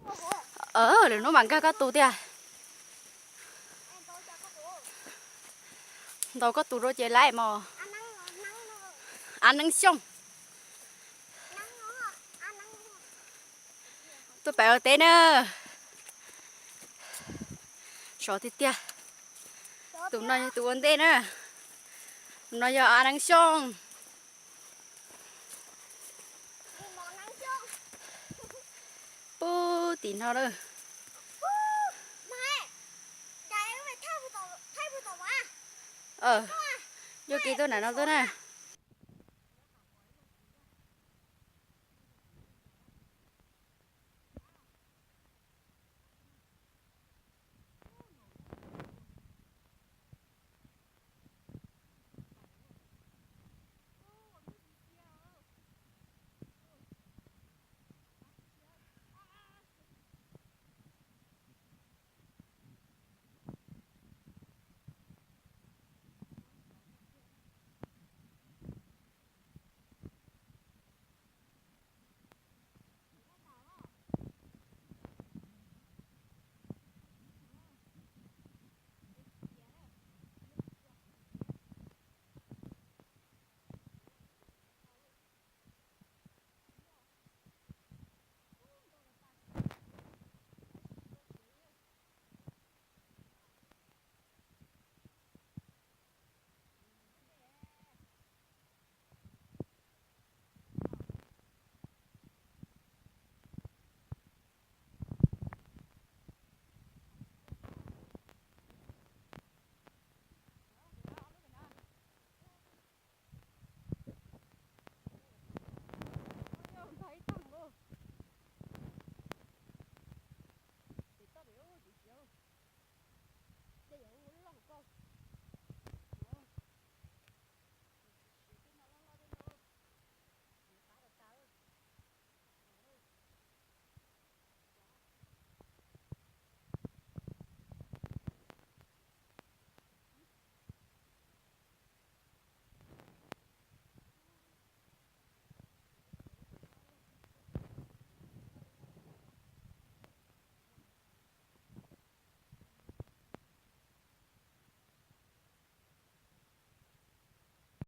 Lwm hnub mam nkag koj tus tiag. Ntaus koj tus rau ces laim mos. Av neeb xyooj. Tuaj pem ua teb na. Sov tiag tiag. Tus no yog tus ua ntej na. Tus no yog av neeb xyooj. Pub tim no lawm. Yuav kev tuaj nram no tuaj na.